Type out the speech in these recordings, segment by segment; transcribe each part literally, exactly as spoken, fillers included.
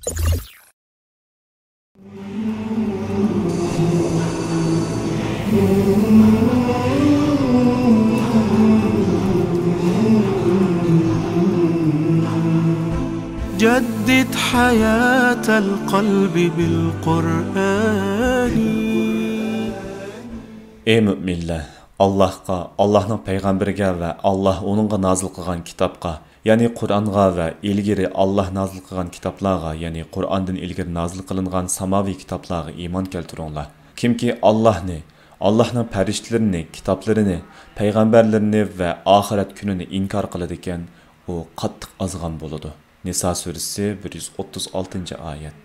جدد حياة القلب بالقرآن. ئەي مۆمىنلەر، ئاللاھقا، ئاللاھنىڭ پەيغەمبىرىگە ۋە ئاللاھ ئۇنىڭغا نازىل قىلغان كىتابقا، يەنى قۇرئانغا ۋە ئىلگىرى ئاللاھ نازىل قىلغان كىتابلارغا، يەنى قۇرئاندىن ئىلگىرى نازىل قىلىنغان ساماۋىي كىتابلارغا ئىمان كەلتۈرۈڭلار. كىمكى ئاللاھنى، ئاللاھنىڭ پەرىشتىلىرىنى، كىتابلىرىنى، پەيغەمبەرلىرىنى ۋە ئاخىرەت كۈنىنى ئىنكار قىلىدىكەن، ئۇ قاتتىق ئازغان بولىدۇ. نىسا سۈرىسى، بىر يۈز ئوتتۇز ئالتىنچى ئايەت.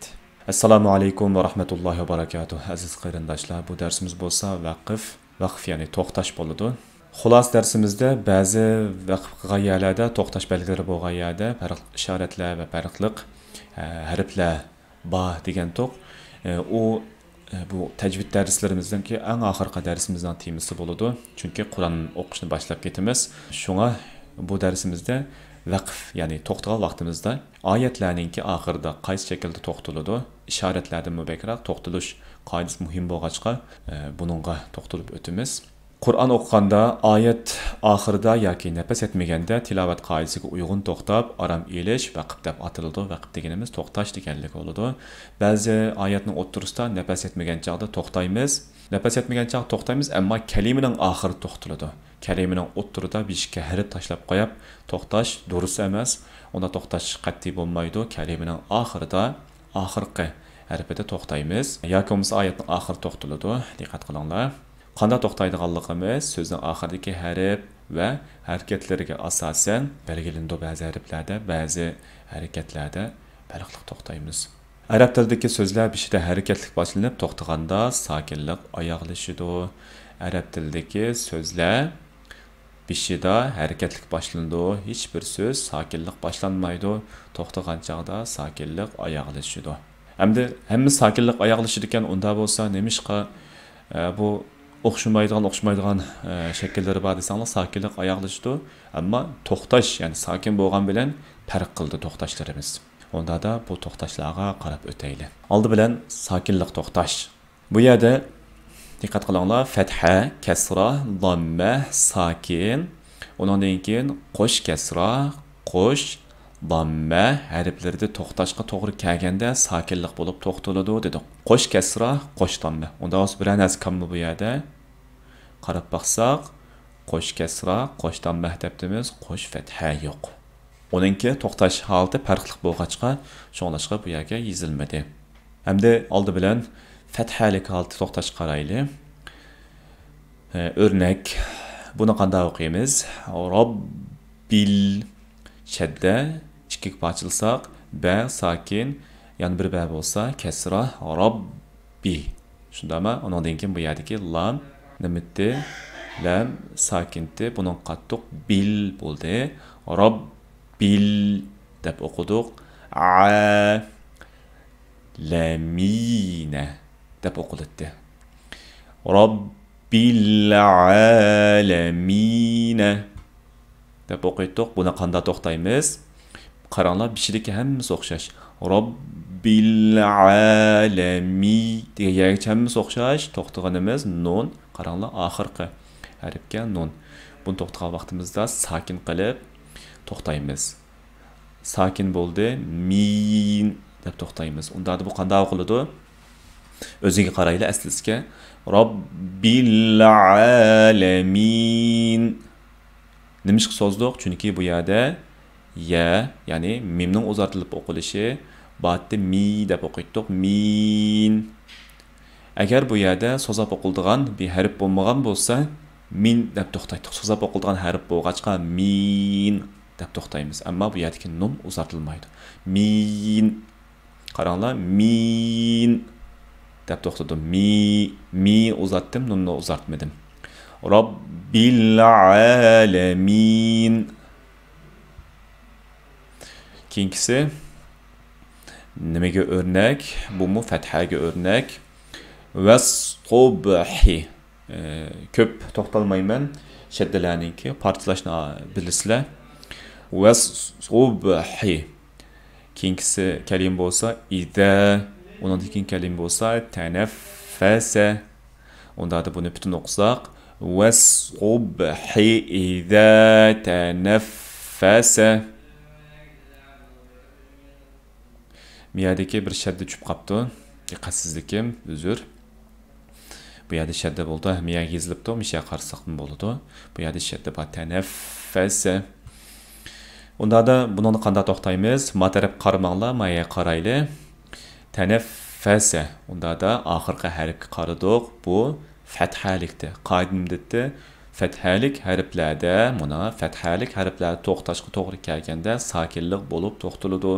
ئەسسالامۇ ئەلەيكۇم ۋە رەھمەتۇللاھى ۋە بەرەكاتۇھ، ئەزىز قېرىنداشلار. بۇ دەرسىمىز بولسا ۋەقىف، ۋەقىف يەنى توختاش بولىدۇ. خۇلاسە دەرسىمىزدە بەزى ۋەقىف قىلغان يەرلەردە، توختاش بەلگىلىرى بولغان يەردە پەرقلىق ئىشارەتلەر ۋە پەرقلىق، ئە، ھەرپلەر بار دېگەنتۇق. ئە، ئۇ، ئە، بۇ تەجۋىد دەرسلىرىمىزنىڭكى ئەڭ ئاخىرقى دەرسىمىزنىڭ تېمىسى بولىدۇ. چۈنكى قۇرئان ئوقۇشنى باشلاپ كېتىمىز. شۇڭا بۇ دەرسىمىزدە ۋەقىف، يەنى توختىغان ۋاقتىمىزدا ئايەتلەرنىڭكى ئاخىرىدا قايسى شەكىلدە توختىلىدۇ؟ ئىشارەتلەردىنمۇ بەكرەك توختىلىش قائىدىسى مۇھىم بولغاچقا، ئە، بۇنىڭغا توختىلىپ ئۆتىمىز. قۇرئان ئوقۇغاندا ئايەت ئاخىرىدا ياكى نەپەس يەتمىگەندە تىلاۋەت قائىدىسىگە ئۇيغۇن توختاپ، ئارام ئېلىش ۋەقىپ دەپ ئاتىلىدۇ. ۋەقىپ دېگىنىمىز توختاش دېگەنلىك بولىدۇ. بەزى ئايەتنىڭ ئوتتۇرىسىدا نەپەس يەتمىگەن چاغدا توختايمىز. نەپەس يەتمىگەن چاغدا توختايمىز، ئەمما كەلىمىنىڭ ئاخىرى توختىلىدۇ. كەلىمىنىڭ ئوتتۇرىدا بېشىغا ھەرپ تاشلاپ قويۇپ توختاش دۇرۇس ئەمەس. ئۇنداق توختاش قەتئىي بولمايدۇ. كەلىمىنىڭ ئاخىرىدا، ئاخىرقى ھەرپىدە توختايمىز. ياكى بولمىسا ئايەتنىڭ ئاخىرى توختىلىدۇ. دىققەت قىلىڭلار. قانداق توختايدىغانلىقىمىز سۆزنىڭ ئاخىرىدىكى ھەرپ ۋە ھەرىكەتلىرىگە ئاساسەن بەلگىلىنىدۇ. بەزى ھەرپلەردە، بەزى ھەرىكەتلەردە پەرقلىق توختايمىز. ئەرەب تىلىدىكى سۆزلەر بېشىدا ھەرىكەتلىك باشلىنىپ، توختىغاندا ساكىنلىق ئاياغلىشىدۇ. ئەرەب تىلىدىكى سۆزلەر بېشىدا ھەرىكەتلىك باشلىنىدۇ، ھېچبىر سۆز ساكىنلىق باشلانمايدۇ، توختىغان چاغدا ساكىنلىق ئاياغلىشىدۇ. ئەمدى ھەممە ساكىنلىق ئاياغلىشىدىكەن، ئۇنداق بولسا نېمىشقا، ئە، بۇ ئوخشىمايدىغان، ئوخشىمايدىغان، ئە، شەكىللىرى بار دېسەڭلار، ساكىنلىق ئاياغلىشىدۇ، ئەمما توختاش، يەنى ساكىن بولغان بىلەن پەرق قىلىدۇ توختاشلىرىمىز. ئۇندادا بۇ توختاشلارغا قاراپ ئۆتەيلى. ئالدى بىلەن ساكىنلىق توختاش. بۇ يەردە دىققەت قىلىڭلار، فەتھە، كەسرا، داممە، ساكىن، ئۇنىڭدىن كېيىن قوش كەسرا، قوش داممە ھەرپلىرىدە توختاشقا توغرا كەلگەندە ساكىنلىق بولۇپ توختىلىدۇ دېدۇق. قوش كەسرا، قوش داممە. ئۇنداق بولسا بىرەر نەرسە كەممۇ بۇ يەردە؟ قاراپ باقساق، قوش كەسرا، قوش داممە دەپتىمىز، قوش فەتھە يوق. ئۇنىڭكى توختاش ھالىتى پەرقلىق بولغاچقا، شۇڭلاشقا بۇ يەرگە يېزىلمىدى. ئەمدى ئالدى بىلەن فەتھەلىك ھالىتى توختاشقا قارايلى. ئە، ئۆرنەك. بۇنى قانداق ئوقۇيمىز؟ راببىل. شەددە، ئىككىگە پارچىلىساق، بە ساكىن، يەنە بىر بە بولسا كەسرا، راببى. شۇنداقمۇ؟ ئۇنىڭدىن كېيىن بۇ يەردىكى لام نېمىتتى؟ لام ساكىنتى. بۇنىڭ قاتتىق بىل بولدى. راببىل دەپ ئوقۇدۇق. ئا لەمىنە دەپ ئوقۇلاتتى. راببىل ئالەمىنە دەپ ئوقۇيتتۇق. بۇنى قانداق توختايمىز؟ قاراڭلار، بېشىدىكى ھەممىسى ئوخشاش. راببىل ئالەمى دېگەن يەرگىچە ھەممىسى ئوخشاش. توختىغىنىمىز نۇن. قاراڭلار، ئاخىرقى ھەرپكە نۇن. بۇنى توختىغان ۋاقتىمىزدا ساكىن قىلىپ توختايمىز. ساكىن بولدى، مىن دەپ توختايمىز. ئۇنداقتا بۇ قانداق ئوقۇلىدۇ؟ ئۆزىگە قارايلى ئەسلىسىگە. راببىل ئالەمىن. نېمىشقا سوزدۇق؟ چۈنكى بۇ يەردە يە، يەنى مىمنىڭ ئۇزارتىلىپ ئوقۇلۇشى باتتى مى دەپ ئوقۇيتتۇق. مىن. ئەگەر بۇ يەردە سوزاپ ئوقۇلىدىغان بىر ھەرپ بولمىغان بولسا، مىن دەپ توختايتتۇق. سوزاپ ئوقۇلىدىغان ھەرپ بولغاچقا، مىن دەپ توختايمىز. ئەمما بۇ يەردىكى نۇن ئۇزارتىلمايدۇ. مىن. قاراڭلار، مىن دەپ توختىدىم. مى، مى ئۇزارتتىم، نۇننى ئۇزارتمىدىم. راببىل ئالەمىن. كېيىنكىسى نېمىگە ئۆرنەك؟ بۇمۇ فەتھەگە ئۆرنەك. ۋەسسۇبھى. ئى، كۆپ توختالمايمەن. شەددىلەرنىڭكى پارچىلاشنى بىلىسىلەر. ۋەسسۇبھى. كېيىنكىسى كەلىمە بولسا، ئىزا. ئۇنىڭدىن كېيىن كەلىمە بولسا، تەنەففەسە. ئۇندادا بۇنى پۈتۈن ئوقۇساق، ۋەسسۇبھى ئىزا تەنەففەسە. مىيەدىكى بىر شەددە چۈشۈپ قاپتۇ. دىققەتسىزلىكىم، ئۆزۈر. بۇ يەردە شەددە بولدى. مىيەگە يېزىلىپتۇ. مىشەگە قارىساقمۇ بولىدۇ. بۇ يەردە شەددە بار. تەنەففەسە. ئۇندادا بۇنىڭدا قانداق توختايمىز؟ ما تەرەپكە قارىماڭلار، ما يەرگە قارايلى. تەنەففەسە. ئۇندادا ئاخىرقى ھەرپكە قارىدۇق. بۇ فەتھەلىكتە. قائىدە نېمە دېدى؟ فەتھەلىك ھەرپلەردە، مانا، فەتھەلىك ھەرپلەردە توختاشقا توغرا كەلگەندە ساكىنلىق بولۇپ توختىلىدۇ.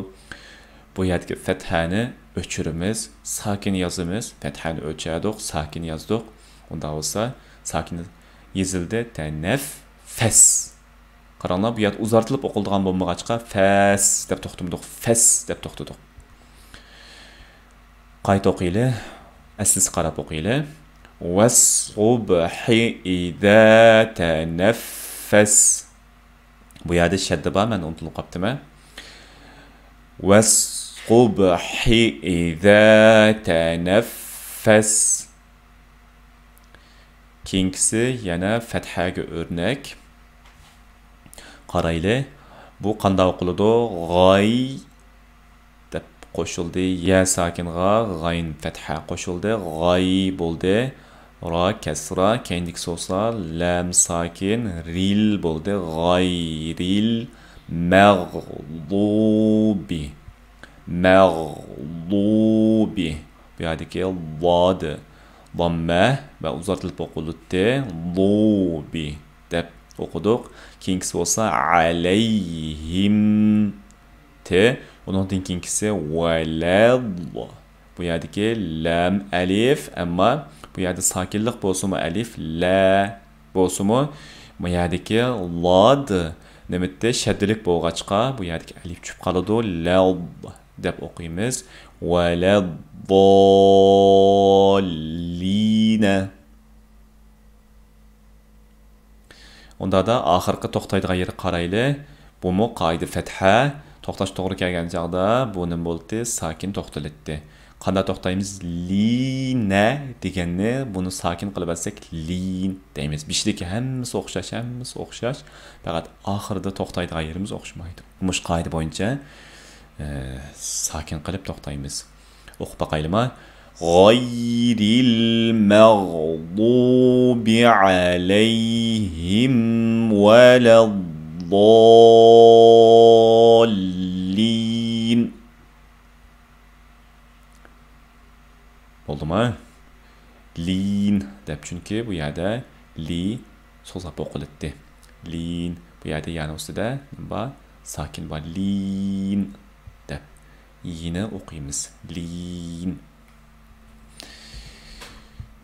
بۇ يەردىكى فەتھەنى ئۆچۈرىمىز، ساكىن يازىمىز. فەتھەنى ئۆچەردۇق، ساكىن يازدۇق. ئۇنداق بولسا، ساكىن يېزىلدى. تەنەففەس. قاراڭلار، بۇ يەردە ئۇزارتىلىپ ئوقۇلىدىغان بولمىغاچقا، فەس دەپ توختىمىدۇق، فەس دەپ توختىدۇق. قايتا ئوقۇيلى. ئەسلىسىگە قاراپ ئوقۇيلى. ۋەسسۇبھى ئىزا تەنەففەس. بۇ يەردە شەددە بار، مەن ئۇنتۇلۇپ قاپتىمەن. ۋەسسۇبھى ئىزا تەنەففەس. كېيىنكىسى يەنە فەتھەگە ئۆرنەك. قارايلى. بۇ قانداق ئوقۇلىدۇ؟ غاي دەپ قوشۇلدى. يە ساكىنغا غايىن فەتھە قوشۇلدى. غاي بولدى. را كەسرا، كەينىدىكى سوسا، لام ساكىن، رىل بولدى. غايرىل مەغلۇبى. مەغلۇبى. بۇ يەردىكى لا دى. لاممە ۋە ئۇزارتىلىپ ئوقۇلۇتتى. لۇبى دەپ ئوقۇدۇق. كېيىنكىسى بولسا ئەلەيھىم. تى. ئۇنىڭدىن كېيىنكىسى ۋەلەل. بۇ يەردىكى لام ئەلىف، ئەمما بۇ يەردە ساكىنلىق بولسىمۇ ئەلىف، لە بولسىمۇ، بۇ يەردىكى لاد نېمىتتى؟ شەددىلىك بولغاچقا، بۇ يەردىكى ئەلىف چۈشۈپ قالىدۇ. لەل دەپ ئوقۇيمىز. ۋەلەدداللىنە. ئۇندادا ئاخىرقى توختايدىغان يېرىگە قارايلى. بۇمۇ قائىدە فەتھە. توختاش توغرا كەلگەن چاغدا بۇ نېمە بولدى؟ ساكىن توختىلىتتى. قانداق توختايمىز؟ لىنە دېگەننى بۇنى ساكىن قىلىۋەتسەك لىن دەيمىز. بېشىدىكى ھەممىسى ئوخشاش، ھەممىسى ئوخشاش. پەقەت ئاخىرىدا توختايدىغان يېرىمىز ئوخشىمايدۇ. مۇشۇ قائىدە بويىچە، ئە، ساكىن قىلىپ توختايمىز. ئوقۇپ باقايلىما؟ غايرىل مەغلۇبى ئەلەيھىم ۋەلەدداللىن. بولدىما؟ لىن دەپ، چۈنكى بۇ يەردە لى سوزاپ ئوقۇلۇتتى. لىن. بۇ يەردە يانىڭ ئۈستىدە نېمە بار؟ ساكىن بار. لىن دەپ. يىنى ئوقۇيمىز. لىن.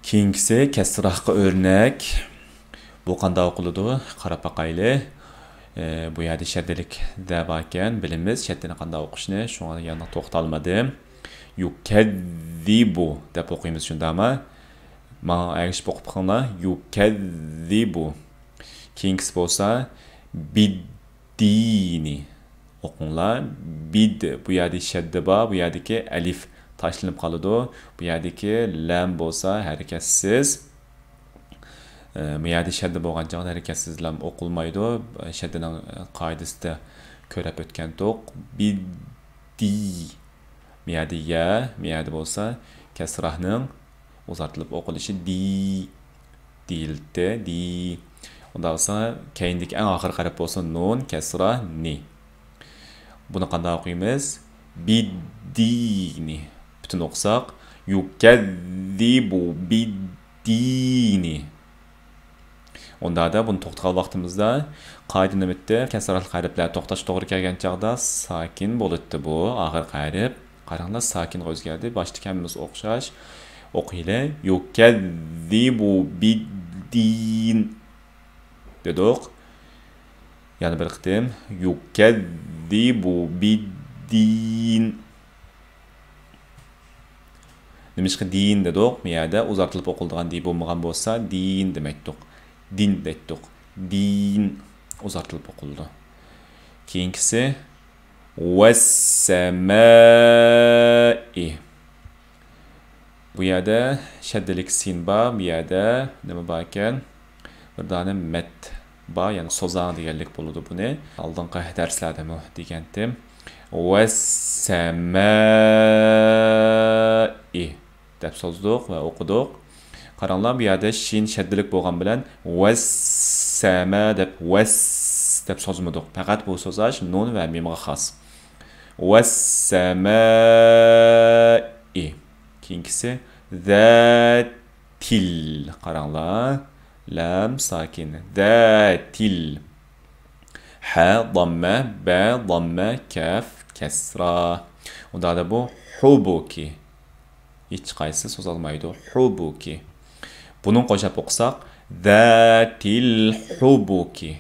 كېيىنكىسى كەسراغا ئۆرنەك. بۇ قانداق ئوقۇلىدۇ؟ قاراپ باقايلى. ئى، بۇ يەردە شەددىلىك دە باركەن، بىلىمىز شەددىنى قانداق ئوقۇشنى، شۇڭا يەنە توختالمىدىم. يۇكەززىبۇ دەپ ئوقۇيمىز، شۇنداقمۇ؟ ماڭا ئەگىشىپ ئوقۇپ بېقىڭلار. يۇكەززىبۇ. كېيىنكىسى بولسا بىددىنى. ئوقۇڭلار. بىد، بۇ يەردە شەددە بار، بۇ يەردىكى ئەلىف تاشلىنىپ قالىدۇ. بۇ يەردىكى لام بولسا ھەرىكەتسىز. ئە، بۇ يەردە شەددە بولغان چاغدا ھەرىكەتسىز لام ئوقۇلمايدۇ. شەددىنىڭ، ئە، قائىدىسىدە كۆرۈپ ئۆتكەنتۇق. بىددى. بۇ يەردە يە، بۇ يەردە بولسا كەسراھنىڭ ئۇزارتىلىپ ئوقۇلۇشى دى دېيىلدى، دى. ئۇنداق بولسا، كەينىدىكى ئەڭ ئاخىرقى ھەرپ بولسا نۇن، كەسرا، نى. بۇنى قانداق ئوقۇيمىز؟ بىددىنى. پۈتۈن ئوقۇساق، يۇكەززىبۇ بىددىنى. ئۇندادا بۇنى توختىغان ۋاقتىمىزدا قائىدە نېمىتتى؟ كەسرالىق ھەرپلەر توختاش توغرا كەلگەن چاغدا ساكىن بولۇتتى بۇ ئاخىرقى ھەرپ. قاراڭلار، ساكىنغا ئۆزگەردى. باشتىكى ھەممىمىز ئوخشاش. ئوقۇيلى. يۇكەززىبۇ بىددىن دېدۇق. يەنە بىر قېتىم. يۇكەززىبۇ بىددىن. نېمىشقا دىن دېدۇق؟ بۇ يەردە ئۇزارتىلىپ ئوقۇلىدىغان دى بولمىغان بولسا، دىن دېمەيتتۇق. دىن دەيتتۇق. دىن ئۇزارتىلىپ ئوقۇلىدۇ. كېيىنكىسى ۋەسسەمائى. بۇ يەردە شەددىلىك سىن بار، بۇ يەردە نېمە باركەن؟ بىر دانە مەد بار، يەنى سوزاڭ دېگەنلىك بولىدۇ بۇنى. ئالدىنقى دەرسلەردىمۇ دېگەنتىم. ۋەسسەمائى دەپ سوزدۇق ۋە ئوقۇدۇق. قاراڭلار، بۇ يەردە شىن شەددىلىك بولغان بىلەن ۋەسسەمە دەپ ۋەس دەپ سوزمىدۇق. پەقەت بۇ سوزاش نۇن ۋە مىمغا خاس. ۋەسسەمائى. كېيىنكىسى ذاتىل. قاراڭلار. لام ساكىن. ذاتىل. ھە ضاممە، بە ضاممە، كاف كەسرا. ئۇنداقتا بۇ ھۇبۇكى. ھېچقايسى سوزالمايدۇ. ھۇبۇكى. بۇنى قوشاپ ئوقۇساق، ذاتىل ھۇبۇكى.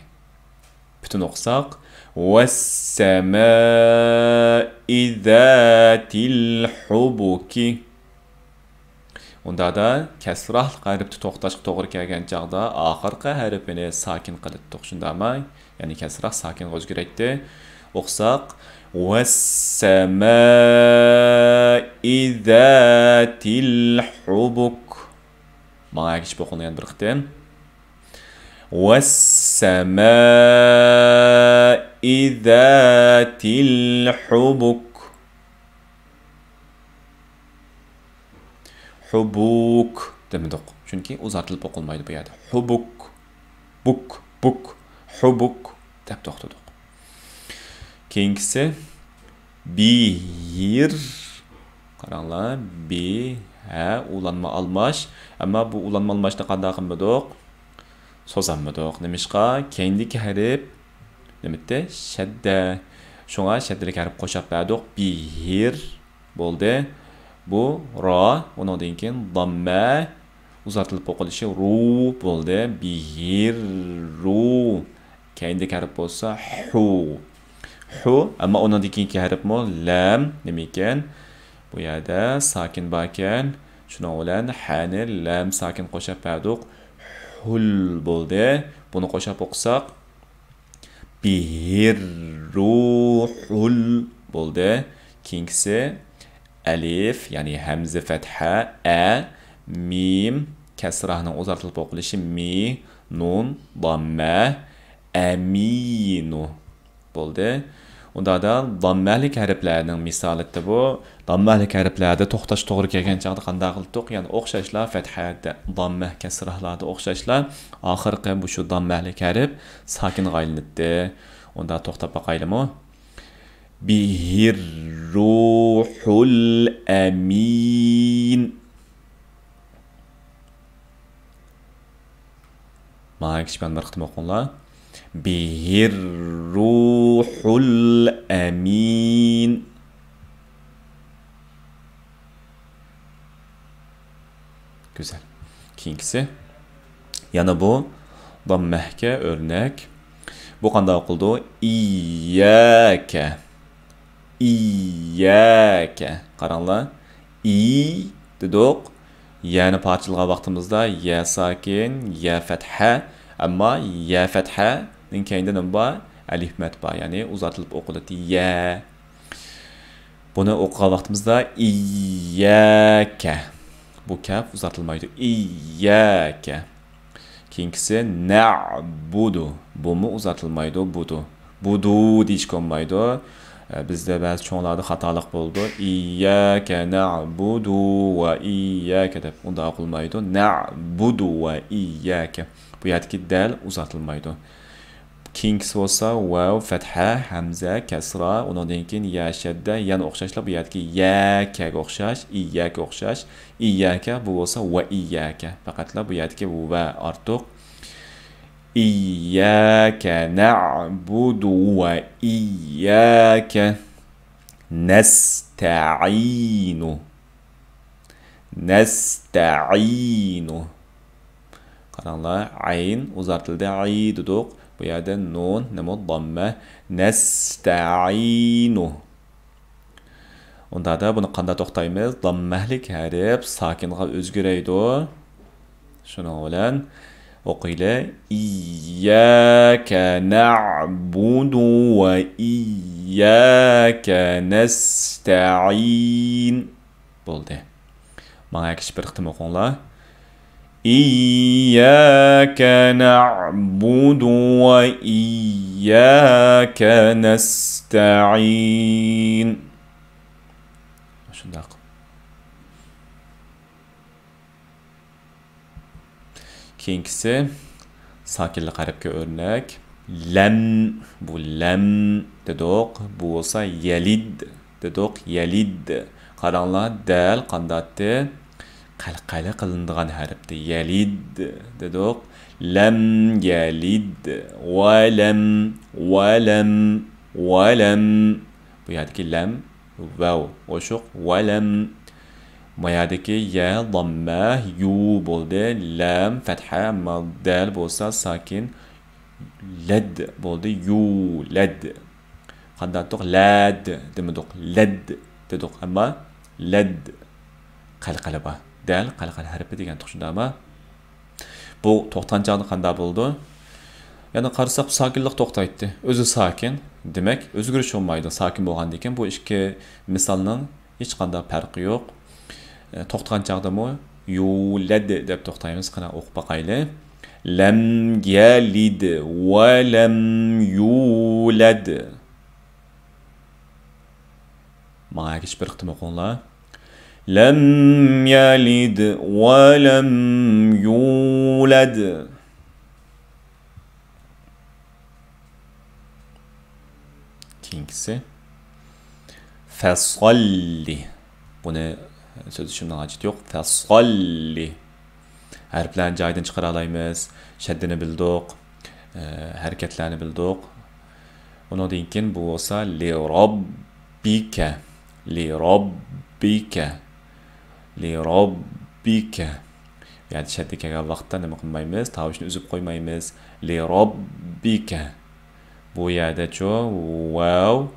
پۈتۈن ئوقۇساق، ۋەسسەمائى ذاتىل ھۇبۇكى. ئۇندادا كەسراھلىق ھەرپتە توختاشقا توغرا كەلگەن چاغدا ئاخىرقى ھەرپىنى ساكىن قىلاتتۇق، شۇنداقمۇ؟ يەنى كەسراھ ساكىنغا ئۆزگىرەيتتى. ئوقۇساق، ۋەسسەمائى ذاتىل ھۇبۇك. ماڭا ئەگىشىپ ئوقۇڭ يەنە بىر قېتىم. ۋەسسەمائى ذاتىل ھۇبۇك. ھۇبۇك دېمىدۇق. چۈنكى ئۇزارتىلىپ ئوقۇلمايدۇ بۇ يەردە. ھۇبۇك. بۇك، بۇك. ھۇبۇك دەپ توختىدۇق. كېيىنكىسى بىھىر. قاراڭلار. بى، ھە، ئۇلانما ئالماش. ئەمما بۇ ئۇلانما ئالماشنى قانداق قىلمىدۇق؟ سوزالمىدۇق. نېمىشقا؟ كەينىدىكى ھەرپ نېمىتتى؟ شەددە. شۇڭا شەددىلىك ھەرپ قوشاپ بەردۇق. بىھىر. بولدى. بۇ را، ئۇنىڭدىن كېيىن داممە، ئۇزارتىلىپ ئوقۇلۇشى رۇ بولدى. بىھىررۇ. كەينىدىكى ھەرپ بولسا ھۇ. ھۇ، ئەمما ئۇنىڭدىن كېيىنكى ھەرپمۇ لەم. نېمىكەن؟ بۇ يەردە ساكىن باركەن. شۇنىڭ بىلەن ھەنى لەم ساكىن قوشاپ بەردۇق. ھۇل بولدى. بۇنى قوشاپ ئوقۇساق، بىھىررۇھۇل بولدى. كېيىنكىسى ئەلىف، يەنى ھەمزە پەتھە، ئە، مىم، كەسراھنىڭ ئۇزارتىلىپ ئوقۇلۇشى مى، نۇن، داممە، ئەمىنۇ بولدى. ئۇندادا داممەلىك ھەرپلەرنىڭ مىسالىتى بۇ. داممەلىك ھەرپلەردە توختاش توغرا كەلگەن چاغدا قانداق قىلدۇق؟ يەنە ئوخشاشلا، پەتھە، دە-، داممە، كەسراھلاردا ئوخشاشلا، ئاخىرقى مۇشۇ داممەلىك ھەرپ ساكىنغا ئايلىنىپتى. ئۇندا توختاپ باقايلىمۇ؟ بىھىرروھۇل ئەمىن. ماڭا كىشى بىلەن بىر قېتىم ئوقۇڭلار. بىھىرروھۇل ئەمىن. گۈزەل. كېيىنكىسى. يەنە بۇ داممەھكە ئۆرنەك. بۇ قانداق ئوقۇلىدۇ؟ ئىيياكە. ئىيياكە. قاراڭلار. ئى دېدۇق. يەنى پارچىلىغان ۋاقتىمىزدا يە ساكىن، يە پەتھە. ئەمما يە پەتھەنىڭ كەينىدە نېمە بار؟ ئەلىف مەد بار. يەنى ئۇزارتىلىپ ئوقۇلىدۇ. يە. بۇنى ئوقۇغان ۋاقتىمىزدا ئىيياكە. بۇ كاپ ئۇزارتىلمايدۇ. ئىيياكە. كېيىنكىسى نەئبۇدۇ. بۇمۇ ئۇزارتىلمايدۇ. بۇدۇ. بۇدۇ دېيىشكە بولمايدۇ. ئە، بىزدە بەزى چوڭلاردا خاتالىق بولىدۇ. ئىيياكە نەئبۇدۇ ۋە ئىيياكە دەپ ئۇنداق ئوقۇلمايدۇ. نەئبۇدۇ ۋە ئىيياكە. بۇ يەردىكى دەل ئۇزارتىلمايدۇ. كېيىنكىسى بولسا ۋاۋ، پەتھە، ھەمزە، كەسرا، ئۇنىڭدىن كېيىن يا شەددە، يەنە ئوخشاشلا بۇ يەردىكى يەكەگە ئوخشاش، ئىيياكە ئوخشاش، ئىيياكە، بۇ بولسا ۋە ئىيياكە. پەقەتلا بۇ يەردىكى ۋە ئارتۇق. ئىيياكە نەئبۇدۇ ۋە ئىيياكە نەستەئىنۇ. نەستەئىنۇ. قاراڭلار، ئەين ئۇزارتىلدى، ئەي دېدۇق. بۇ يەردە نۇن، نېمە، داممە. نەستەئىنۇ. ئۇندادا بۇنى قانداق توختايمىز؟ داممەلىك ھەرپ ساكىنغا ئۆزگىرەيدۇ. شۇنىڭ بىلەن ئوقۇيلى. إياك نعبد وإياك نستعين. بولدى. ماڭا ئەگىشىپ بىر قېتىم ئوقۇڭلار. إياك نعبد وإياك نستعين. شۇنداق. كېيىنكىسى ساكىنلىق ھەرپكە ئۆرنەك. لەم، بۇ لەم دېدۇق، بۇ بولسا يەلىد دېدۇق، يەلىد. قاراڭلار، دەل قانداتتى؟ قەلقەلە قىلىنىدىغان ھەرپتى. يەلىد دېدۇق. لەم يەلىد، ۋەلەم، ۋەلەم، ۋەلەم. بۇ يەردىكى لەم ۋاۋ قوشۇق، ۋەلەم. ما يەردىكى يە، ضمە، يۇ بولدى. لام، فەتھە، ئەمما دەل بولسا ساكىن. لەد بولدى. يۇلەد. قانداق دېدۇق؟ لەد دېمىدۇق. لەد دېدۇق. ئەمما لەد. قەلقەلە بار. دەل قەلقەلە ھەرپى دېگەن تۇق شۇنداقما؟ بۇ توختىغان چاغدا قانداق بولىدۇ؟ يەنە قارىساق، ساكىنلىق توختايتتى. ئۆزى ساكىن. دېمەك، ئۆزگىرىش بولمايدۇ. ساكىن بولغاندىن كېيىن بۇ ئىككى مىسالنىڭ ھېچقانداق پەرقى يوق. ئە، توختىغان چاغدىمۇ يۇلەد دەپ توختايمىز. قېنى، ئوقۇپ باقايلى. لەم يەلىد ۋە لەم يۇلەد. ماڭا ئەگىشىپ بىر قېتىم ئوقۇڭلار. لەم يەلىد ۋە لەم يۇلەد. كېيىنكىسى. فەساللى. بۇنى سۆزلىشىمنىڭ ھاجىتى يوق. فەساللى. ھەرپلەرنى جايىدىن چىقىرالايمىز. شەددىنى بىلدۇق. ئە، ھەرىكەتلەرنى بىلدۇق. ئۇنىڭدىن كېيىن بۇ بولسا لىراببىكە. لىراببىكە. لىراببىكە. بۇ يەردە شەددە كەلگەن ۋاقىتتا نېمە قىلمايمىز؟ تاۋۇشنى ئۈزۈپ قويمايمىز. لىراببىكە. بۇ يەردىچۇ ۋاۋ،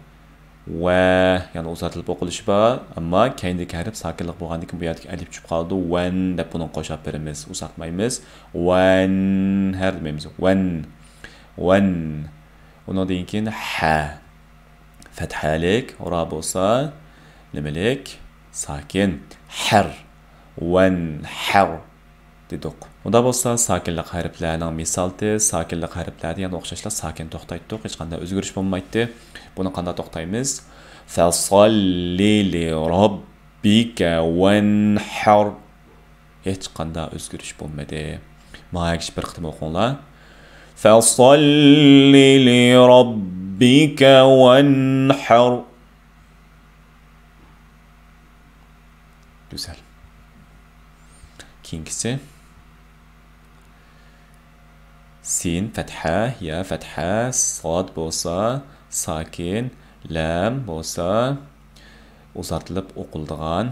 ۋە، يەنى ئۇزارتىلىپ ئوقۇلۇشى بار. ئەمما كەينىدىكى ھەرپ ساكىنلىق بولغاندىن كېيىن بۇ يەردىكى ئەلىپ چۈشۈپ قالىدۇ. ۋەن دەپ بۇنى قوشاپ بېرىمىز. ئۇزارتمايمىز. ۋەنھەر دېمەيمىز. ۋەن. ۋەن. ئۇنىڭدىن كېيىن ھە. فەتھەلىك، را بولسا نېمىلىك؟ ساكىن. ھەر. ۋەنھەر دېدۇق. ئۇنداق بولسا، ساكىنلىق ھەرپلەرنىڭ مىسالى، ساكىنلىق ھەرپلەردە يەنە ئوخشاشلا ساكىن توختايتتۇق، ھېچقانداق ئۆزگىرىش بولمايتتى. بۇنى قانداق توختايمىز؟ فەساللى لىراببىكە ۋەنھەر. ھېچقانداق ئۆزگىرىش بولمىدى. ماڭا ئەگىشىپ بىر قېتىم ئوقۇڭلار. فەساللى لىراببىكە ۋەنھەر. گۈزەل. كېيىنكىسى. سىن، فەتھە، يا، فەتھە، ساد بولسا ساكىن، لام بولسا ئۇزارتىلىپ ئوقۇلىدىغان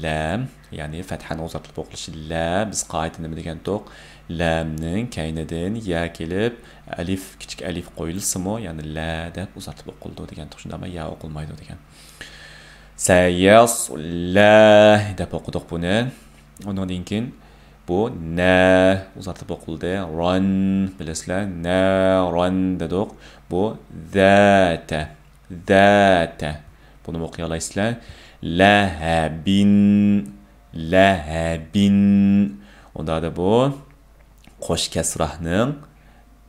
لام، يەنى فەتھەنىڭ ئۇزارتىلىپ ئوقۇلۇشى لە. بىز قائىدىدە نېمە دېگەنتۇق؟ لامنىڭ كەينىدىن يا كېلىپ، ئەلىف، كىچىك ئەلىف قويۇلسىمۇ، يەنى لە دەپ ئۇزارتىلىپ ئوقۇلىدۇ دېگەنتۇق. شۇنداقمۇ؟ يا ئوقۇلمايدۇ دېگەن. سەيەسلە دەپ ئوقۇدۇق بۇنى. ئۇنىڭدىن كېيىن بۇ نە ئۇزارتىپ ئوقۇلدى. ران، بىلىسىلەر، نە ران دېدۇق. بۇ زەتە، زەتە. بۇنىمۇ ئوقۇيالايسىلەر. لەھەبىن، لەھەبىن. ئۇنداقتا بۇ قوش كەسراھنىڭ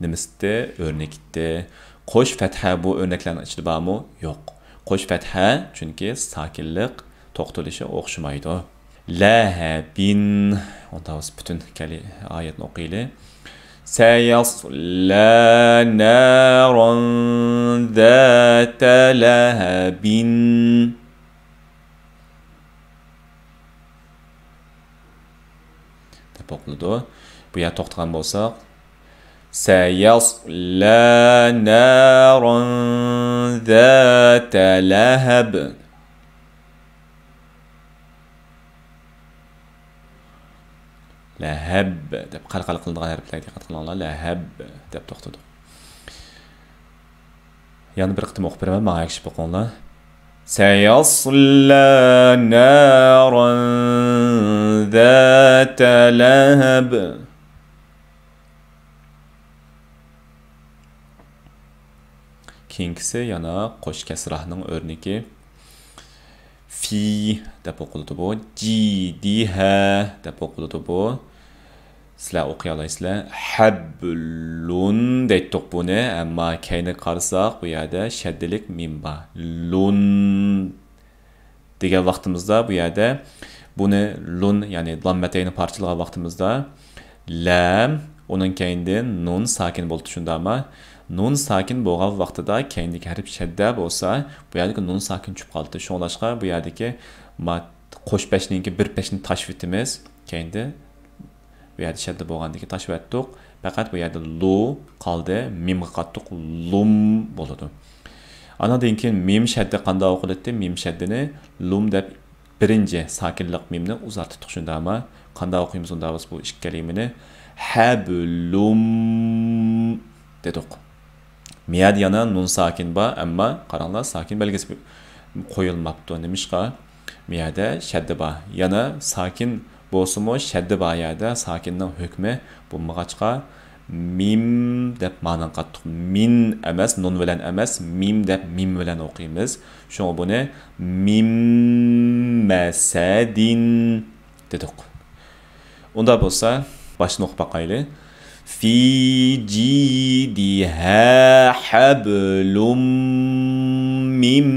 نېمىسىتى؟ ئۆرنىكىتى. قوش فەتھە بۇ ئۆرنەكلەرنىڭ ئىچىدە بارمۇ؟ يوق. قوش فەتھە، چۈنكى ساكىنلىق توختىلىشى ئوخشىمايدۇ. لەھەبىن. ئۇنداق بولسا پۈتۈن كەلى-، ئايەتنى ئوقۇيلى. سەيەسلە ناران زاتە لەھەبىن. دەپ ئوقۇلىدۇ. بۇ يەر توختىغان بولساق، سەيەسلە ناران زاتە لەھەب. لەھەب دەپ قەلقەلە قىلىنىدىغان ھەرپلەرگە دىققەت قىلىڭلار. لەھەب دەپ توختىدۇق. يەنە بىر قېتىم ئوقۇپ بېرىمەن، ماڭا ئەگىشىپ ئوقۇڭلار. سەيەسلە ناران زاتە لەھەب. كېيىنكىسى يەنە قوش كەسراھنىڭ ئۆرنىكى. في دەپ ئوقۇلىدۇ بۇ. جى، دى، ھە دەپ ئوقۇلىدۇ بۇ. سىلەر ئوقۇيالايسىلەر. ھەبلۇن دەيتتۇق بۇنى، ئەمما كەينىگە قارىساق، بۇ يەردە شەددىلىك مىم بار. لۇن دېگەن ۋاقتىمىزدا بۇ يەردە بۇنى لۇن، يەنى لاممەتەينى پارچىلىغان ۋاقتىمىزدا لام، ئۇنىڭ كەينىدىن نۇن ساكىن بولدى، شۇنداقمۇ؟ نۇن ساكىن بولغان ۋاقتىدا كەينىدىكى ھەرپ شەددە بولسا، بۇ يەردىكى نۇن ساكىن چۈشۈپ قالدى. شۇڭلاشقا بۇ يەردىكى ما-، قوش پەشنىڭكى بىر پەشنى تاشلىۋېتىمىز. كەينىدە بۇ يەردە شەددە بولغاندىكى تاشلىۋەتتۇق. پەقەت بۇ يەردە لۇ قالدى. مىمغا قاتتۇق، لۇم بولىدۇ. ئانىڭدىن كېيىن مىم شەددە قانداق ئوقۇلاتتى؟ مىم شەددىنى لۇم دەپ بىرىنچى ساكىنلىق مىمنى ئۇزارتتۇق، شۇنداقمۇ؟ قانداق ئوقۇيمىز ئۇنداق بولسا بۇ ئىككى كەلىمىنى؟ ھەبلۇم دېدۇق. مىيەدە يەنە نۇن ساكىن بار، ئەمما قاراڭلار، ساكىن بەلگىسى قويۇلماپتۇ. نېمىشقا؟ مىيەدە شەددە بار. يەنە ساكىن بولسىمۇ، شەددە بار يەردە ساكىننىڭ ھۆكمى بولمىغاچقا، مىم دەپ مانىڭ قاتتۇق. مىن ئەمەس، نۇن بىلەن ئەمەس، مىم دەپ مىم بىلەن ئوقۇيمىز. شۇڭا بۇنى مىم مەسەدىن دېدۇق. ئۇنداق بولسا، باشتىن ئوقۇپ باقايلى. في جيدها حبل من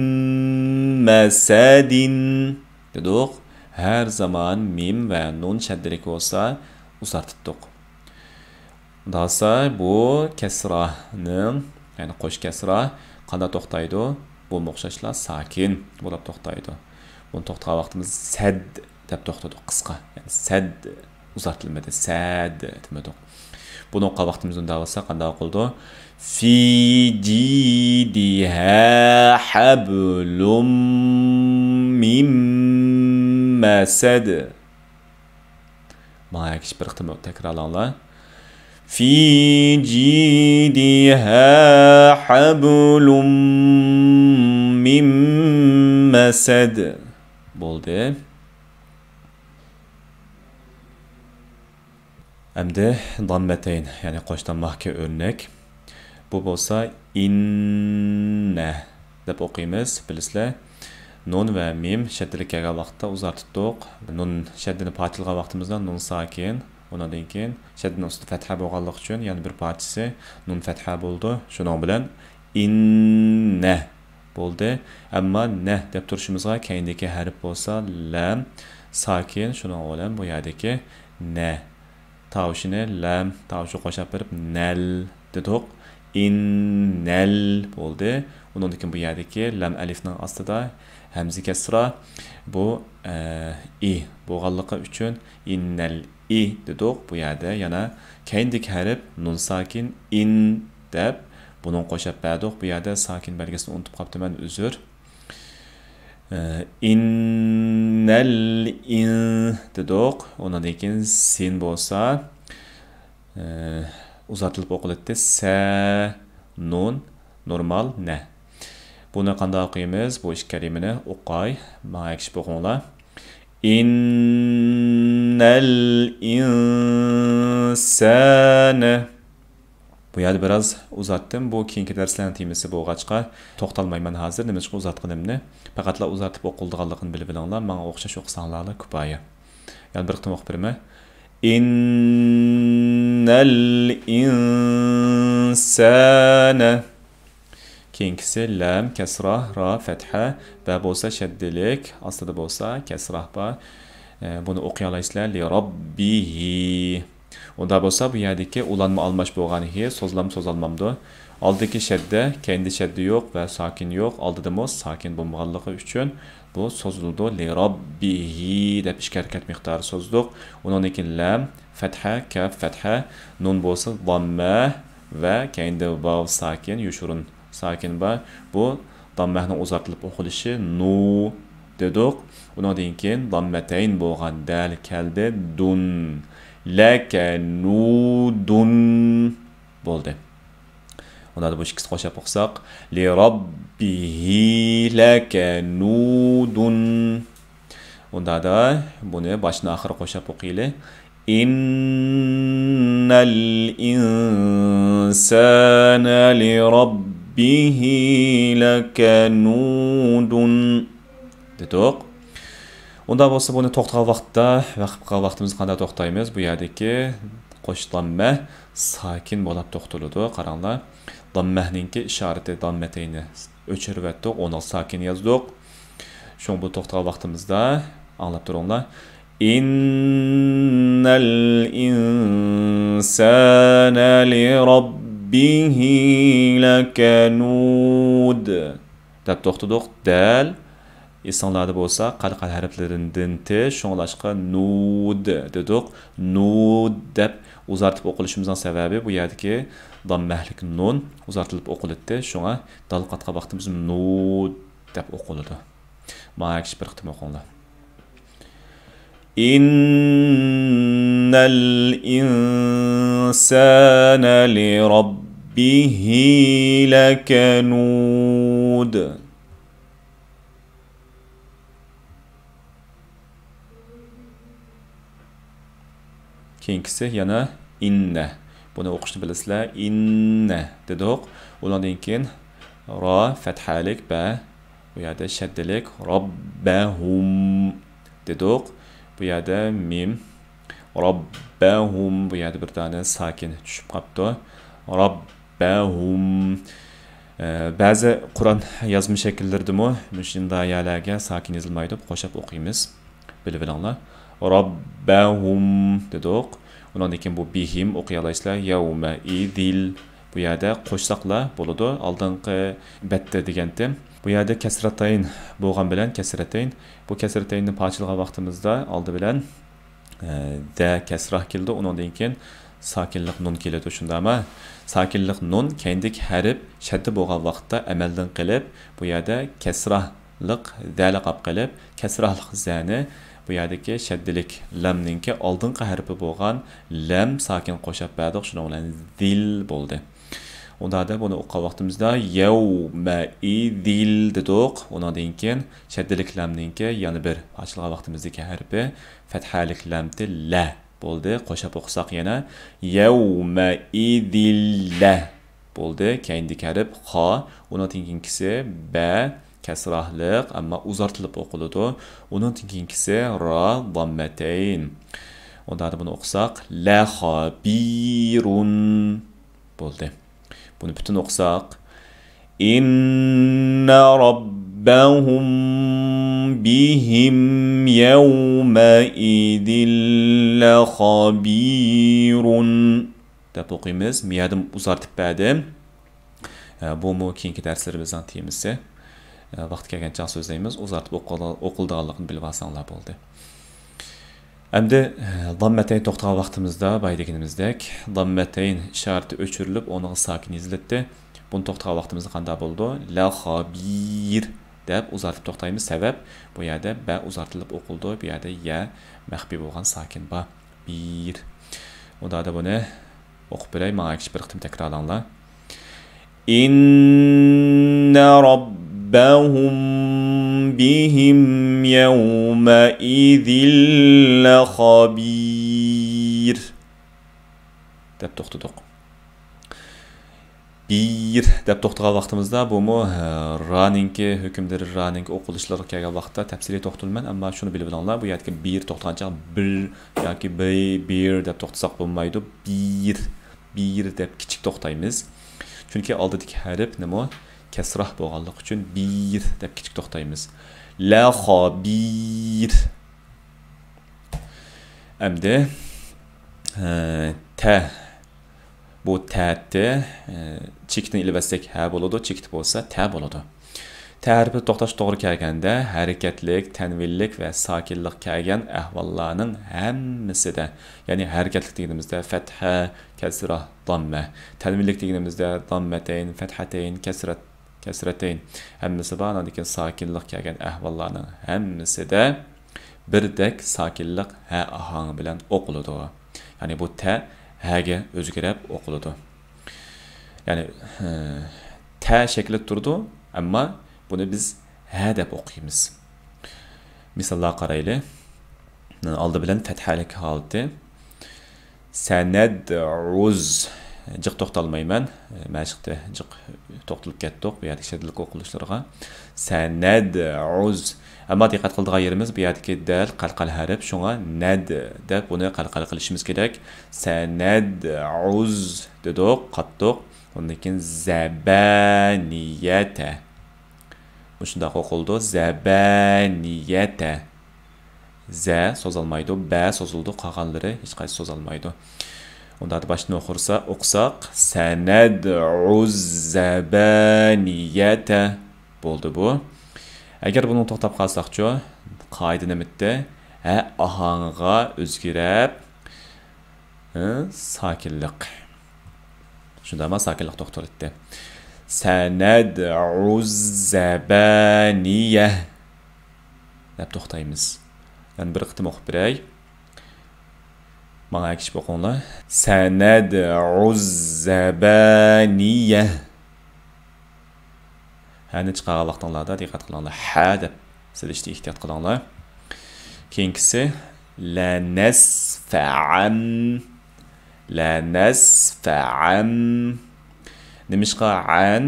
مسد دېدۇق. ھەر زامان مىم ۋە نۇن شەددىلىك بولسا، ئۇزارتىپتۇق. ئۇنداق بولسا، بۇ كەسرانىڭ، يەنى قوش كەسرا قانداق توختايدۇ؟ بۇمۇ ئوخشاشلا ساكىن بولۇپ توختايدۇ. بۇنى توختىغان ۋاقتىمىز سەد دەپ توختىدۇق، قىسقا. يەنى سەد ئۇزارتىلمىدى، سەد دېمىدۇق. بۇنى ئوقۇغان ۋاقتىمىز ئۇنداق بولسا قانداق ئوقۇلىدۇ؟ في جيدها حبل من مسد. ماڭا ئەگىشىپ بىر قېتىم تەكرارلاڭلار. في جيدها حبل من مسد. بولدى. ئەمدى داممەتەين، يەنى قوش دامماغا ئۆرنەك. بۇ بولسا ئىننە دەپ ئوقۇيمىز، بىلىسىلەر. نۇن ۋە مىم شەددىلىك كەلگەن ۋاقىتتا ئۇزارتىپتۇق. نۇن شەددىنى پارچىلىغان ۋاقتىمىزدا نۇن ساكىن، ئۇنىڭدىن كېيىن شەددىنىڭ ئۈستىدە پەتھە بولغانلىقى ئۈچۈن يەنە بىر پارچىسى نۇن پەتھە بولىدۇ. شۇنىڭ بىلەن ئىننە بولدى. ئەمما نە دەپ تۇرۇشىمىزغا كەينىدىكى ھەرپ بولسا لام ساكىن، شۇنىڭ بىلەن بۇ يەردىكى نە تاۋۇشىنى لام تاۋۇشىغا قوشاپ بېرىپ نەل دېدۇق. ئىننەل بولدى. ئۇنىڭدىن كېيىن بۇ يەردىكى لام ئەلىفنىڭ ئاستىدا ھەمزە كەسرا، بۇ، ئە، ئى بولغانلىقى ئۈچۈن ئىننەل ئى دېدۇق. بۇ يەردە يەنە كەينىدىكى ھەرپ نۇن ساكىن ئىن دەپ بۇنىڭغا قوشاپ بەردۇق. بۇ يەردە ساكىن بەلگىسىنى ئۇنتۇپ قاپتىمەن، ئۆزۈر. ئە، ئىننەل ئىن دېدۇق. ئۇنىڭدىن كېيىن سىن بولسا، ئە، ئۇزارتىلىپ ئوقۇلاتتى. سە، نۇن، نورمال، نە. بۇنى قانداق ئوقۇيمىز؟ بۇ ئىككى كەلىمىنى ئوقاي. ماڭا ئەگىشىپ ئوقۇڭلار. ئىننەل ئىنسانە. بۇ يەردە بىراز ئۇزارتتىم. بۇ كېيىنكى دەرسلەرنىڭ تېمىسى بولغاچقا، توختالمايمەن ھازىر، نېمىشقا ئۇزارتقىنىمنى. پەقەتلا ئۇزارتىپ ئوقۇلىدىغانلىقىنى بىلىۋېلىڭلار، ماڭا ئوخشاش ئوقۇساڭلارلا كۇپايە. يەنە بىر قېتىم ئوقۇپ بېرىمەن. ئىننەل ئىنسانە. كېيىنكىسى لام، كەسرا، را، فەتھە، بە بولسا شەددىلىك، ئاستىدا بولسا كەسرا بار. ئە، بۇنى ئوقۇيالايسىلەر. لىراببىھى. ئۇنداق بولسا، بۇ يەردىكى ئۇلانما ئالماش بولغان ھى سوزۇلامدۇ، سوزۇلمامدۇ؟ ئالدىدىكى شەددە، كەينىدە شەددە يوق ۋە ساكىن يوق. ئالدىدىمۇ ساكىن بولمىغانلىقى ئۈچۈن بۇ سوزۇلىدۇ. لىراببىھى دەپ ئىككى ھەرىكەت مىقدارى سوزدۇق. ئۇنىڭدىن كېيىن لام، فەتھە، كاپ، فەتھە، نۇن بولسا داممە ۋە كەينىدە ۋاۋ ساكىن، يوشۇرۇن ساكىن بار. بۇ داممەنىڭ ئۇزارتىلىپ ئوقۇلۇشى نۇ دېدۇق. ئۇنىڭدىن كېيىن داممەتەين بولغان دەل كەلدى. دۇن. لەكە نۇدۇن. بولدى. ئۇندا بۇ ئىككىسىنى قوشاپ ئوقۇساق، لىراببىھى لەكە نۇدۇن. ئۇندا بۇنى باشتىن ئاخىرى قوشاپ ئوقۇيلى. ئىننەل ئىنسانە لىراببىھى به لكنود دېدۇق. ئۇنداق بولسا، بۇنى توختىغان ۋاقىتتا، ۋەقىپ قىلغان ۋاقتىمىزدا قانداق توختايمىز؟ بۇ يەردىكى قوش داممە ساكىن بولاپ توختىلىدۇ. قاراڭلار، داممەنىڭكى ئىشارىتى، داممەتەينى ئۆچۈرۈۋەتتۇق، ئۇنى ساكىن يازدۇق. شۇڭا بۇ توختىغان ۋاقتىمىزدا ئاڭلاپ تۇرۇڭلار. إن الإنسان لربه لكنود دەپ توختىدۇق. دەل ئېسىڭلاردا بولسا، قەلقەلە ھەرپلىرىدىن تىش، شۇڭلاشقا nud دېدۇق. Nud دەپ ئۇزارتىپ ئوقۇلۇشىمىزنىڭ سەۋەبى، بۇ يەردىكى داممەلىك نۇن ئۇزارتىلىپ ئوقۇلىدۇ. شۇڭا دال قاتقان ۋاقتىمىز nud دەپ ئوقۇلىدۇ. ماڭا كىشى بىر قېتىم ئوقۇڭلار. إن الإنسان لربه لكنود. كېيىنكىسى يەنە إن. بۇنى ئوقۇشنى بىلىسىلەر. إن دېدۇق. ئۇنىڭدىن كېيىن را، فەتھەلىك بە، بۇ يەردە شەددىلىك ربهم دېدۇق. بۇ يەردە مىم. ربهم، بۇ يەردە بىر دانە ساكىن چۈشۈپ قاپتۇ. ربهم. ئە، بەزى قۇرئان يازما شەكىللىرىدىمۇ مۇشۇنداق يەرلەرگە ساكىن يېزىلمايدۇ، قوشاپ ئوقۇيمىز. بىلىۋېلىڭلار. ربهم دېدۇق. ئۇنىڭدىن كېيىن بۇ بىھىم ئوقۇيالايسىلەر. يەۋمەئىزىل. بۇ يەردە قوشساقلا بولىدۇ. ئالدىنقى بەتتە دېگەنتىم. بۇ يەردە كەسرەتەين بولغان بىلەن كەسرەتەين. بۇ كەسرەتەيننى پارچىلىغان ۋاقتىمىزدا ئالدى بىلەن، ئە، دە كەسرا كېلىدۇ. ئۇنىڭدىن كېيىن ساكىنلىق نۇن كېلىدۇ، شۇنداقمۇ؟ ساكىنلىق نۇن كەينىدىكى ھەرپ شەددە بولغان ۋاقىتتا ئەمەلدىن قېلىپ، بۇ يەردە كەسرالىق زەلىك قاپ قېلىپ، كەسرالىق زەنى بۇ يەردىكى شەددىلىك لامنىڭكى ئالدىنقى ھەرپى بولغان لام ساكىن قوشاپ بەردۇق، شۇنىڭ بىلەن زىل بولدى. ئۇنداقتا بۇنى ئوقۇغان ۋاقتىمىزدا يەۋمەئىزىل دېدۇق. ئۇنىڭدىن كېيىن شەددىلىك لامنىڭكى يەنە بىر پارچىلىغان ۋاقتىمىزدىكى ھەرپى فەتھەلىك لامتى لە بولدى. قوشاپ ئوقۇساق يەنە يەۋمەئىزىللە بولدى. كەينىدىكى ھەرپ خا، ئۇنىڭدىن كېيىنكىسى بە، كەسرالىق، ئەمما ئۇزارتىلىپ ئوقۇلىدۇ. ئۇنىڭدىن كېيىنكىسى را، داممەتەين. ئۇنداقتا بۇنى ئوقۇساق لەخابىرۇن بولدى. بۇنى پۈتۈن ئوقۇساق، إن ربهم بهم يومئذ لخبير دەپ ئوقۇيمىز. مىيەدىم ئۇزارتىپ بەردىم. ئە، بۇمۇ كېيىنكى دەرسلىرىمىزنىڭ تېمىسى. ئە، ۋاقتى كەلگەنچە سۆزلەيمىز. ئۇزارتىپ ئوقۇل-، ئوقۇلىدىغانلىقىنى بىلىۋالساڭلار بولدى. ئەمدى، ئە، داممەتەين توختىغان ۋاقتىمىزدا بايا دېگىنىمىزدەك، داممەتەين ئىشارىتى ئۆچۈرۈلۈپ، ئۇنىڭغا ساكىن يېزىلىتتى. بۇنى توختىغان ۋاقتىمىزدا قانداق بولىدۇ؟ لەخابىر دەپ ئۇزارتىپ توختايمىز. سەۋەب، بۇ يەردە بە ئۇزارتىلىپ ئوقۇلىدۇ، بۇ يەردە يە مەخپىي بولغان ساكىن بار. بىر. ئۇنداقتا بۇنى ئوقۇپ بېرەي، ماڭا كىشى بىر قېتىم تەكرارلاڭلار. إن ربهم بهم يومئذ لخبير دەپ توختىدۇق. بىر دەپ توختىغان ۋاقتىمىزدا بۇمۇ، ھە، رانىڭكى ھۆكۈملىرى، رانىڭكى ئوقۇلۇشلىرىغا كەلگەن ۋاقىتتا تەپسىلىي توختىلىمەن، ئەمما شۇنى بىلىۋېلىڭلار، بۇ يەردىكى بىر توختىغان چاغ بىر ياكى بىر، بىر دەپ توختىساق بولمايدۇ، بىر، بىر دەپ كىچىك توختايمىز. چۈنكى ئالدىدىكى ھەرپ نېمە؟ كەسرا بولغانلىقى ئۈچۈن بىر دەپ كىچىك توختايمىز. لەخابىر. ئەمدى، ئە، تە. بۇ تەتى، ئە، چېكىتىنى ئېلىۋەتسەك ھە بولىدۇ، چېكىتى بولسا تە بولىدۇ. تە ھەرپى توختاش توغرا كەلگەندە ھەرىكەتلىك، تەنۋىنلىك ۋە ساكىنلىق كەلگەن ئەھۋاللارنىڭ ھەممىسىدە، يەنى ھەرىكەتلىك دېگىنىمىزدە فەتھە، كەسرا، داممە، تەنۋىنلىك دېگىنىمىزدە داممەتەين، فەتھەتەين، كەسرەت، كەسرەتەين ھەممىسى بار، ئاندىن كېيىن ساكىنلىق كەلگەن ئەھۋاللارنىڭ ھەممىسىدە بىردەك ساكىنلىق ھە ئاھاڭى بىلەن ئوقۇلىدۇ. يەنى بۇ تە ھەگە ئۆزگىرەپ ئوقۇلىدۇ. يەنى، ھە، تە شەكلىدە تۇرىدۇ، ئەمما بۇنى بىز ھە دەپ ئوقۇيمىز. مىساللارغا قارايلى. ئالدى بىلەن فەتھەلىك ھالىتى. سەنەدئۇز. جىق توختالمايمەن. مەشىقتە جىق توختىلىپ كەتتۇق بۇ يەردىكى شەددىلىك ئوقۇلۇشلىرىغا. سەنەدئۇز. ئەمما دىققەت قىلىدىغان يېرىمىز بۇ يەردىكى دەل قەلقەلە ھەرپ، شۇڭا نەد دەپ بۇنى قەلقەلە قىلىشىمىز كېرەك. سەنەدئۇز دېدۇق، قاتتۇق. ئۇندىن كېيىن زەبەنىيەتە. مۇشۇنداق ئوقۇلىدۇ. زەبەنىيەتە. زە سوزالمايدۇ، بە سوزۇلىدۇ، قالغانلىرى ھېچقايسى سوزالمايدۇ. ئۇنداقتا باشتىن ئوقۇرسا، ئوقۇساق، سەنەدئۇز زەبانىيەتە. بولدى بۇ. ئەگەر بۇنى توختاپ قالساقچۇ، قائىدە نېمىتتى؟ ھە، ئاھاڭغا ئۆزگىرەپ، ھە، ساكىنلىق. شۇنداقما ساكىنلىق توختىلىدۇ. سەنەدئۇز زەبانىيە دەپ توختايمىز. يەنە بىر قېتىم ئوقۇپ بېرەي. ماڭا ئەگىشىپ ئوقۇڭلار. سەنەدئۇز زەبانىيە. ھەنى چىقارغان ۋاقتىڭلاردا دىققەت قىلىڭلار. ھە دەپ سېلىشتا ئېھتىيات قىلىڭلار. كېيىنكىسى لەنەسفەئەن. لەنەسفەئەن. نېمىشقا ئەن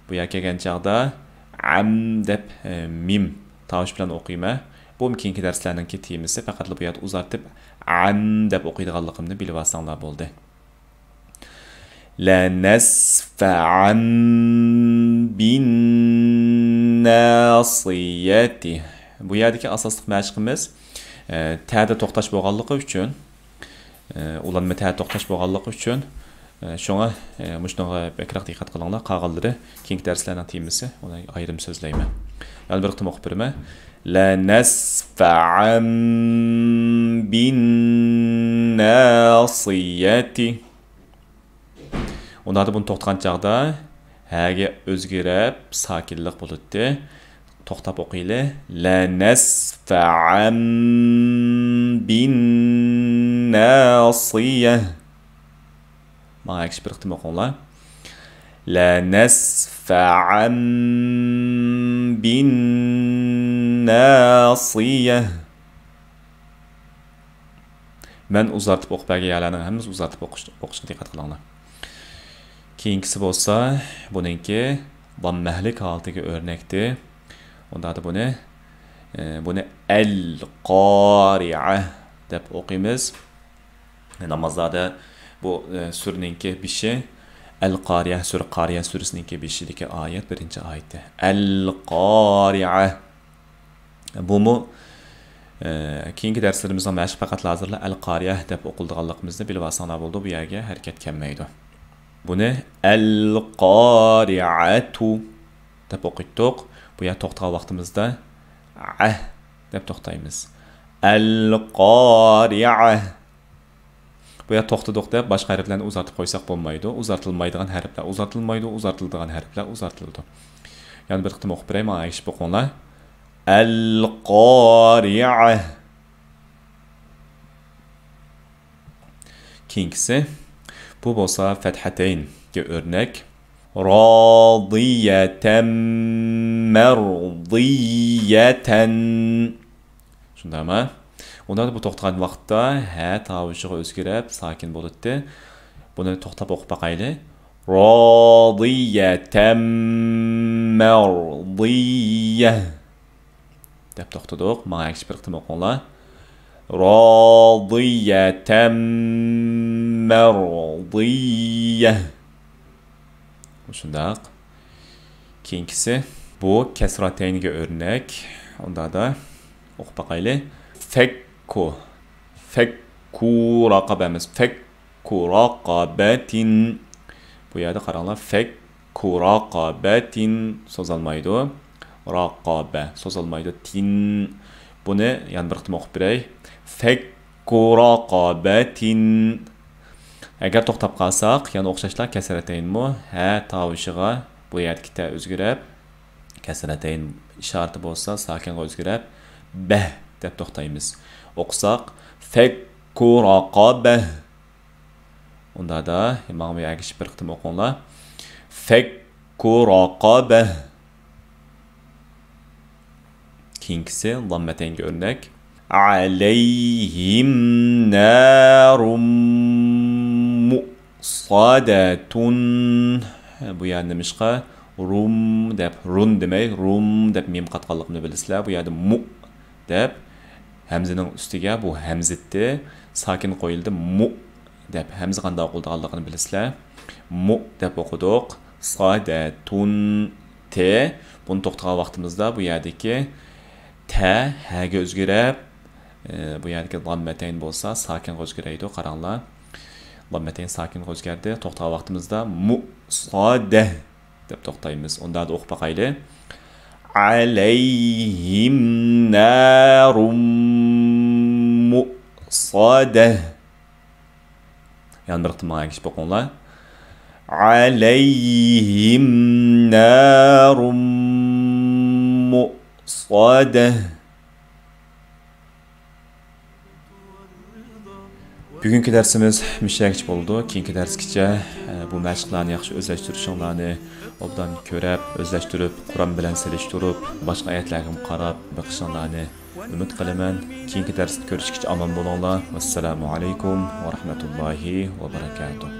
بۇ يەرگە كەلگەن چاغدا ئەم دەپ، ئە، مىم تاۋۇش بىلەن ئوقۇيمەن؟ بۇمۇ كېيىنكى دەرسلەرنىڭكى تېمىسى، پەقەتلا بۇ يەردە ئۇزارتىپ ئەن دەپ ئوقۇيدىغانلىقىمنى بىلىۋالساڭلار بولدى. لەنەسفەئەن بىنناسىيەتى. بۇ يەردىكى ئاساسلىق مەشىقىمىز، ئە، تەدە توختاش بولغانلىقى ئۈچۈن، ئە، ئۇلانما تە توختاش بولغانلىقى ئۈچۈن، ئە، شۇڭا، ئە، مۇشۇنىڭغا بەكرەك دىققەت قىلىڭلار. قالغانلىرى كېيىنكى دەرسلەرنىڭ تېمىسى، ئۇنى ئايرىم سۆزلەيمەن. يەنە بىر قېتىم ئوقۇپ بېرىمەن. لەنەسفەئەن بىنناسىيەتى. ئۇنداقتا بۇنى توختىغان چاغدا ھەگە ئۆزگىرىپ ساكىنلىق بولىدۇ. توختاپ ئوقۇيلى. لەنەسفەئەن بىنناسىيە. ماڭا ئەگىشىپ بىر قېتىم ئوقۇڭلار. لەنەسفەئەن بىنناسىيە. مەن ئۇزارتىپ ئوقۇپ بەرگەن يەرلەرنىڭ ھەممىسى ئۇزارتىپ ئوقۇش، ئوقۇشقا دىققەت قىلىڭلار. كېيىنكىسى بولسا بۇنىڭكى داممەلىك ھالىتىگە ئۆرنەكتى. ئۇنداقتا بۇنى، ئە، بۇنى ئەل قارىئە دەپ ئوقۇيمىز. نامازلاردا بۇ، ئە، سۈرىنىڭكى بېشى، ئەل قارىئە سۈرە، قارىئە سۈرىسىنىڭكى بېشىدىكى ئايەت، بىرىنچى ئايىتى. ئەل قارىئە. بۇمۇ، ئە، كېيىنكى دەرسلىرىمىزنىڭ مەشىق، پەقەتلا ھازىرلا ئەل قارىئە دەپ ئوقۇلىدىغانلىقىمىزنى بىلىۋالساڭلار بولىدۇ، بۇ يەرگە ھەرىكەت كەلمەيدۇ. بۇنى ئەل قارىئەتۇ دەپ ئوقۇيتتۇق. بۇ يەر توختىغان ۋاقتىمىزدا ئەھ دەپ توختايمىز. ئەل قارىئە. بۇ يەر توختىدۇق دەپ باشقا ھەرپلەرنى ئۇزارتىپ قويساق بولمايدۇ. ئۇزارتىلمايدىغان ھەرپلەر ئۇزارتىلمايدۇ، ئۇزارتىلىدىغان ھەرپلەر ئۇزارتىلىدۇ. يەنە بىر قېتىم ئوقۇپ بېرەي، ماڭا ئەگىشىپ ئوقۇڭلار. ئەل قارىئە. كېيىنكىسى، بۇ بولسا فەتھەتەينگە ئۆرنەك. رازىيەتەن مەرزىيەتەن. شۇنداقمۇ؟ ئۇنداقتا بۇ توختىغان ۋاقىتتا ھە تاۋۇشىغا ئۆزگىرىپ ساكىن بولاتتى. بۇنى توختاپ ئوقۇپ باقايلى. رازىيەتەن مەرزىيە. دەپ توختىدۇق. ماڭا ئەگىشىپ بىر قېتىم ئوقۇڭلار. رازىيەتەن مەرزىيە. مۇشۇنداق. كېيىنكىسى، بۇ كەسرەتەينگە ئۆرنەك. ئۇنداقتا ئوقۇپ باقايلى. فەككۇ. فەككۇ رەقەبە ئەمەس. فەككۇ رەقەبەتىن. بۇ يەردە قاراڭلار. فەككۇ رەقەبەتىن. سوزالمايدۇ. رەقەبە. سوزالمايدۇ. تىن. بۇنى يەنە بىر قېتىم ئوقۇپ بېرەي. فەككۇ رەقەبەتىن. ئەگەر توختاپ قالساق، يەنە ئوخشاشلا كەسرەتەينمۇ ھە تاۋۇشىغا بۇ يەردىكى تە ئۆزگىرىپ، كەسرەتەين ئىشارىتى بولسا ساكىنغا ئۆزگىرىپ، بەھ دەپ توختايمىز. ئوقۇساق، فەككۇ رەقەبەھ. ئۇندادا، ماڭا ئەگىشىپ بىر قېتىم ئوقۇڭلار. فەككۇ رەقەبەھ. كېيىنكىسى، داممەتەينگە ئۆرنەك. ئەلەيھىم نارۇم مۇ-، صادة. بۇ يەردە نېمىشقا رۇم دەپ، رۇن دېمەي، رۇم دەپ مىم قاتقانلىقىنى بىلىسىلەر. بۇ يەردە مۇ دەپ ھەمزىنىڭ ئۈستىگە، بۇ ھەمزىتتى، ساكىن قويۇلدى. مۇ دەپ ھەمزە قانداق ئوقۇلىدىغانلىقىنى بىلىسىلەر. مۇ دەپ ئوقۇدۇق. صادة. ت. بۇنى توختىغان ۋاقتىمىزدا بۇ يەردىكى تە ھەگە ئۆزگىرىپ، ئى، بۇ يەردىكى لاممەتەين بولسا ساكىنغا ئۆزگىرەيدۇ. قاراڭلار. لاممەتەين ساكىنغا ئۆزگەردى. توختىغان ۋاقتىمىزدا مۇ، صادة دەپ توختايمىز. ئۇندا ئوقۇپ باقايلى. عليهم نار مؤصدة. يەنە بىر قېتىم ماڭا ئەگىشىپ ئوقۇڭلار. عليهم نار مؤصدة. بۈگۈنكى دەرسىمىز مۇشۇ يەرگىچە بولىدۇ. كېيىنكى دەرسكىچە، ئە، بۇ مەشىقلەرنى ياخشى ئۆزلەشتۈرۈشۈڭلارنى ئوبدان كۆرۈپ، ئۆزلەشتۈرۈپ، قۇرئان بىلەن سېلىشتۇرۇپ، باشقا ئايەتلەرگىمۇ قاراپ بېقىشىڭلارنى ئۈمىد قىلىمەن. كېيىنكى دەرستە كۆرۈشكىچە ئامان بولۇڭلار. ۋەسسالامۇ ئەلەيكۇم ۋە رەھمەتۇللاھى ۋە بەرەكاتۇھ.